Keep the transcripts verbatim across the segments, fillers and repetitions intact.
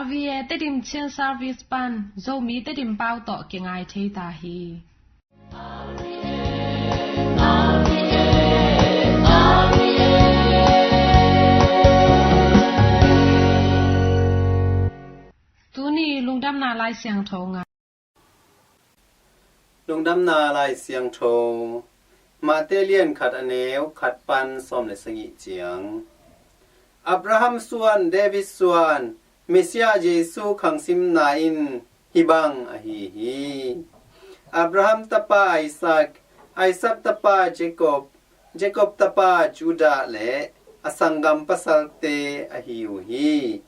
R V A Tedim Chin Service pan Zomi Tedim pau tawh kingai thei ta hi. Tuni lungdamna Lai Siangtho ngai. Lungdamna Lai Siangtho, Mate lian khat a neu khat pan sawm le sagih ciang. Abraham suan, David suan, Messiah Jesu khangsimna in hih bang ahi hi. Abraham tapa Isaac, Isaac tapa Jacob, Jacob tapa Judah le a sanggam pasalte ahi uh hi.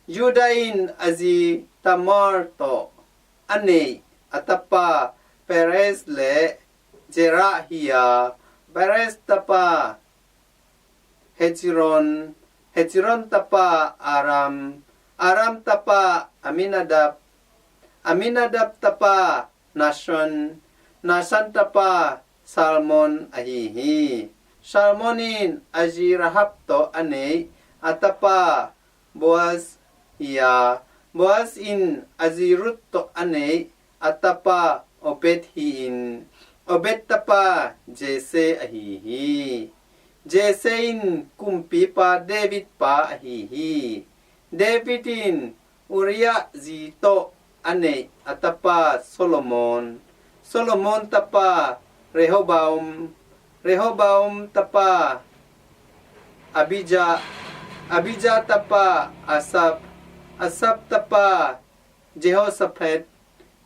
Judah in a zi Tamar tawh a neih a tapa Perez le Zerah hi a, Perez tapa Hezron, Hezron tapa Aram, Aram tapa Aminadab, Aminadab tapa Nahshon, Nahshon tapa Salmon ahi hi. Salmon in a zi Rahab tawh a neih a tapa Boaz hi a, Boaz in a zi Ruth tawh a neih a tapa Obed hi-in, Obed tapa Jesse ahi hi. Jesse in kumpipa David pa ahi hi. David in Uriah zi tawh a neih a tapa Solomon, Solomon tapa Rehoboam, Rehoboam tapa Abijah, Abijah tapa Asaph, Asaph tapa Jehoshaphat,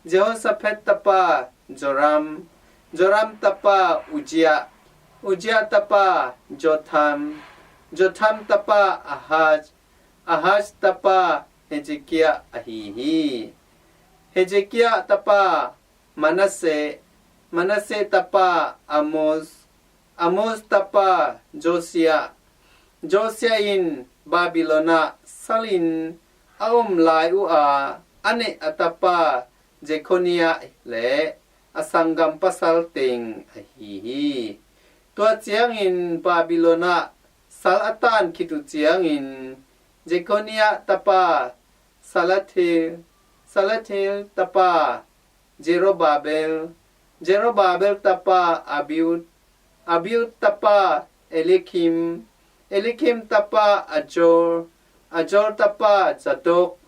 Jehoshaphat tapa Joram, Joram tapa Uzziah, Uzziah tapa Jotham, Jotham tapa Ahaz, Ahaz tapa Hezekiah ahi hi. Hezekiah tapa Manasseh, Manasseh tapa Amos, Amos tapa Josiah, Josiah in Babylon ah salin a om lai uh a, a neih a tapa Jeconiah le a sanggam pasal teng ahi hi. Tua ciangin Babylon ah sal a tan khit uh ciangin Jeconiah tapa Salathiel, Salathiel tapa Zerubbabel, Zerubbabel tapa Abiud, Abiud tapa Eliakim, Eliakim tapa Azor, Azor tapa Zadok,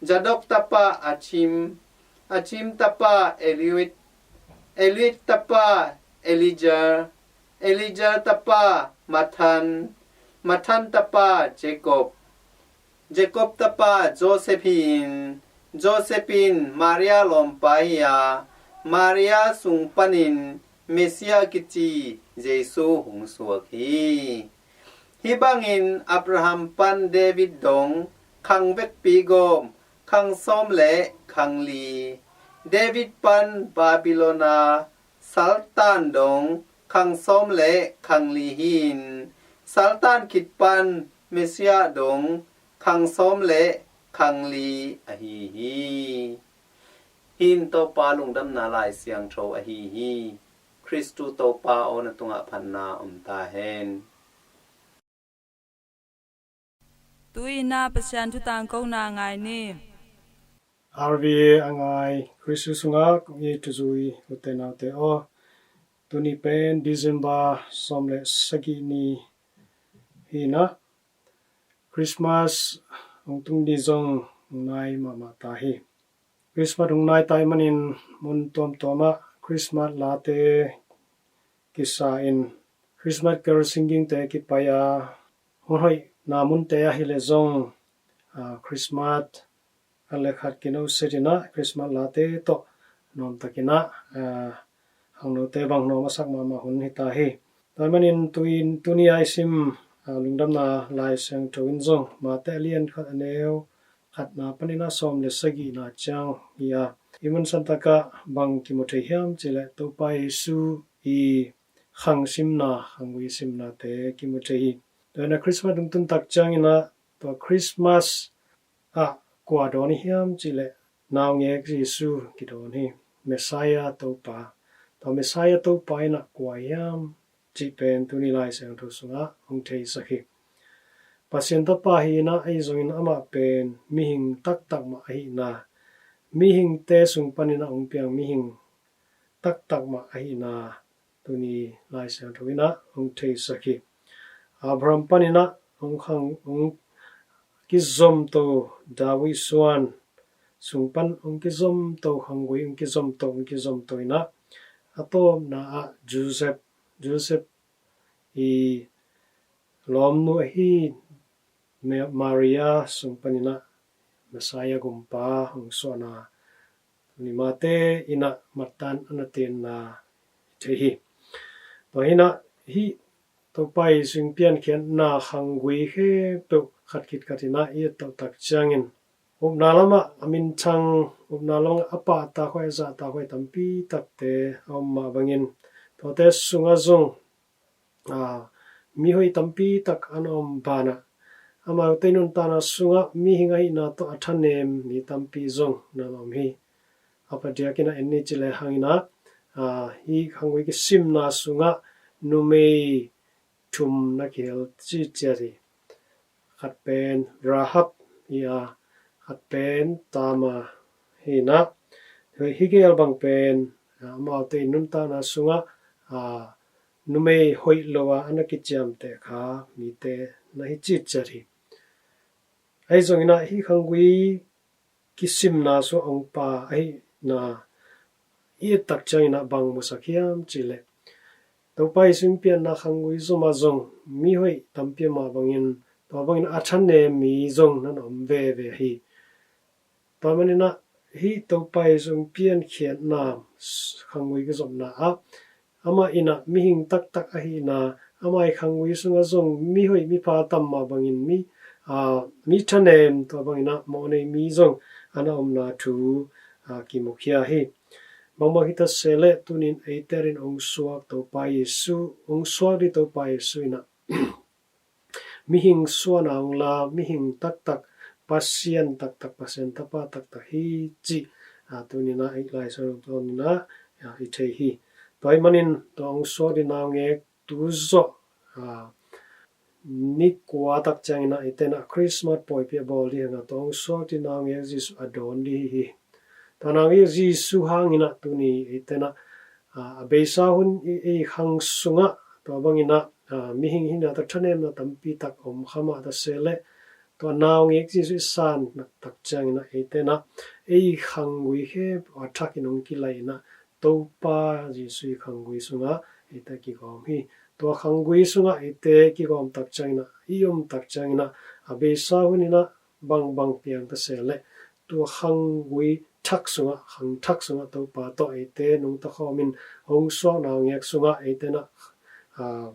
Zadok tapa Achim, Achim tapa Eliud, Eliud tapa Eleazar, Eleazar tapa Matthan, Matthan tapa Jacob, Jacob tapa Joseph hi-in, Joseph in Maria lawmpa hi a, Maria sung panin Messiah kici Jesu hong suak hi. Hih bangin Abraham pan David dong khang vekpi gawm khang sawm le khang li, David pan Babylon a saltan dong khang sawm le khang li hi-in, saltan khit pan Messiah dong khang sawm le khang li ahi hi. Hih in Topa lungdamna Lai Siangtho ahi hi. Khristu Topa aw, na tungah phatna om ta hen. Tu-in ah Pasian thu tangkona ngai ni. R V A a ngai Khristu sungah kong it thuzui ute naute aw, tuni pen December sawm le sagih ni hi-in ah, Christmas hong tung ni zong hong nai mahmah ta hi. Christmas hong nai ta ahih manin mun tuamtuam ah Christmas late kisa in, Christmas carol singing te kipai a, hun hoihna munte ah hi leh zong, ah, Christmas khat le khat kino set in ah Christmas late tawh nuamtakin ah, ah, khangnote bang nuam a sak mahmah hun hi ta hi. Tua ahih manin tu-in, tuni a i sim, ah, lungdamna Lai Siangtho in zong Mate a lian khat a neu khatna panin ah sawm le sagihna ciang hi a, i mun santak ah bang kimu thei hiam cih leh Topa Jesu i khangsimna, khanggui simnate kimu thei hi. Tua in ah Christmas hong tun tak ciangin ah tua Christmas ah kua dawn i hiam cih leh naungek Jesu kidawn hi. Messiah Topa, tua Messiah Topa in ah kua hiam cih pen tuni Lai Siangtho sungah hong theisak hi. Pasian tapa hi-in ah, ahi zongin amah pen mihing taktak mah ahihna, mihingte sung panin ah hong piang mihing taktak mah ahihna, tuni Lai Siangtho in ah hong theisak hi. Abraham panin ah hong khang, hong kizomto, David suan sung pan hong kizomto, khanggui hong kizomto, hong kizomto in ah, a tawpna ah Joseph, Joseph i lawmnu ahi Ma-, Maria sung panin ah Messiah gumpa hong suahna, tuni Mate in ah mattan a na tenna i thei hi. Tua hi-in ah hih Topa Jesu in piankhiatna khanggui khempeuh khat khit khat in ah i et toh tak ciangin, upna lamah a minthang, upna lamah a pahtakhuai, a zahtakhuai tampi takte a om mah bangin, tuate sungah zong, aa, mihoih tampi tak a na om banah, amaute nuntakna sungah mihing ahihna tawh a thanem mi tampi zong na om hi. A padiakin ah en ni ci lehang in ah, aa, hih khanggui kisimna sungah numei thum na kihel ciciat hi. Khat pen Rahab hi a, khat pen Tamar hi-in ah, hih kihel bang pen, aa, amaute i nuntakna sungah, aa, numei hoih lo a a na kiciamteh kha mite na hi ciciat hi. Ahi zongin ah hih khanggui kisimna sungah hong pai ahihna i et tak ciangin ah bang musak hiam cih leh, Topa Jesu in piakna khanggui zom ah zong mihoih tampi om mah bangin, tua bangin a thanem mi zong na om veve hi. Tua manin ah hih Topa Jesu in piankhiatna khanggui kizopna ah, amah in ah mihing taktak ahihna, amah i khanggui sungah zong mihoih mipha tam mah bangin mi, aa, mi thanem, tua bangin ah mawhnei mi zong a na omna thu, aa, kimukhia hi. Bangbang hi ta se leh, tuni-in eite adingin hong suak Topa Jesu, hong suak ding Topa Jesu in ah mihing suahna hong la, mihing taktak, Pasian taktak, Pasian tapa taktak hi cih, aa, tuni-in ah i Lai Siangtho tawh in ah, aa, i thei hi. Tua ahih manin tua hong suak ding naungek tu zawh, aa, ni kua tak ciangin ah eite in ah Christmas pawipi a bawl ding hi hang a, tua hong suak ding naungek Jesu a dawn ding hi hi. Tua naungek Jesu hangin ah tuni eite in ah, aa, a beisa hun i, i khang sungah, tua bangin ah, aa, mihing hihna tawh thanemna tampi tak om kha mah ta se leh, tua naungek Jesu i san tak ciangin ah eite in ah ei khanggui khempeuh a thakin hong kilai in ah Topa Jesu i khanggui sungah eite kigawm hi. Tua khanggui sungah eite kigawm tak ciangin ah, i om tak ciangin ah, a beisa hun in ah bangbang piang ta se leh, tua khanggui thak sungah, khang thak sungah Topa tawh eite nungta khawmin hong suak naungek sungah eite in ah, aa,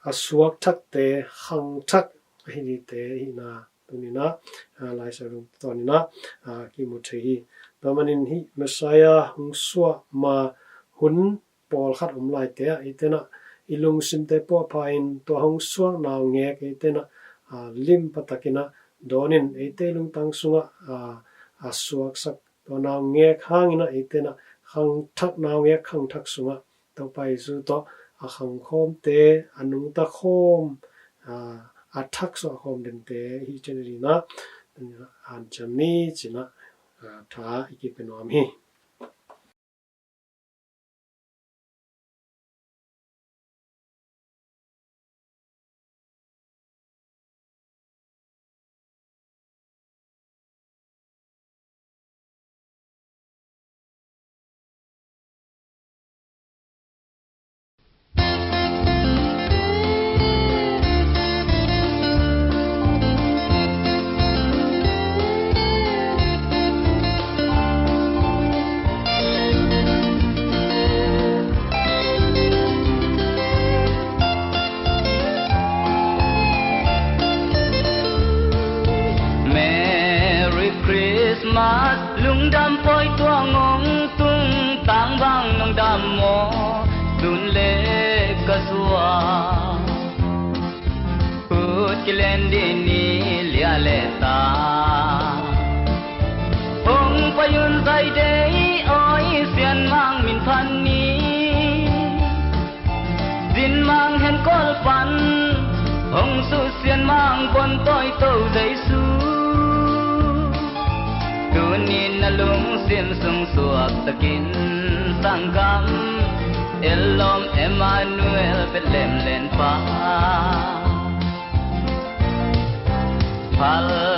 a suak thakte, khang thak ahi dingte ahihna tuni-in ah, aa, Lai Siangtho tawh in ah, aa, kimu thei hi. Tua manin hih Messiah hong suah ma hun pawlkhat om laite ah eite in ah i lungsimte puahpha in, tua hong suak naungek eite in ah, aa, limpa takin ah dawnin, eite lungtang sungah, aa, a suaksak tua naungek hangin ah eite in ah khang thak, naungek khang thak sungah Topa Jesu tawh a khang khawmte, a nungta khawm, aa, a thak suah khawm dingte hi ci-in ah, hanciam ni ci-in ah, aa, thu i kipia nuam hi. Merry Christmas, lungdam pawi tuang ong tung, tangvang nong dam maw, tun le ka zuak. Ut kilen dih ni lia le ta, hong pai un zai dei awi, Sian Mang min phan ni. Zin Mang hen kawl pan, hong su Sian Mang Puan tawi to Jesu, tuni na lungsim sung suaktakin, sanggam, Elom Emmanuel Bethlehem lenpa, phal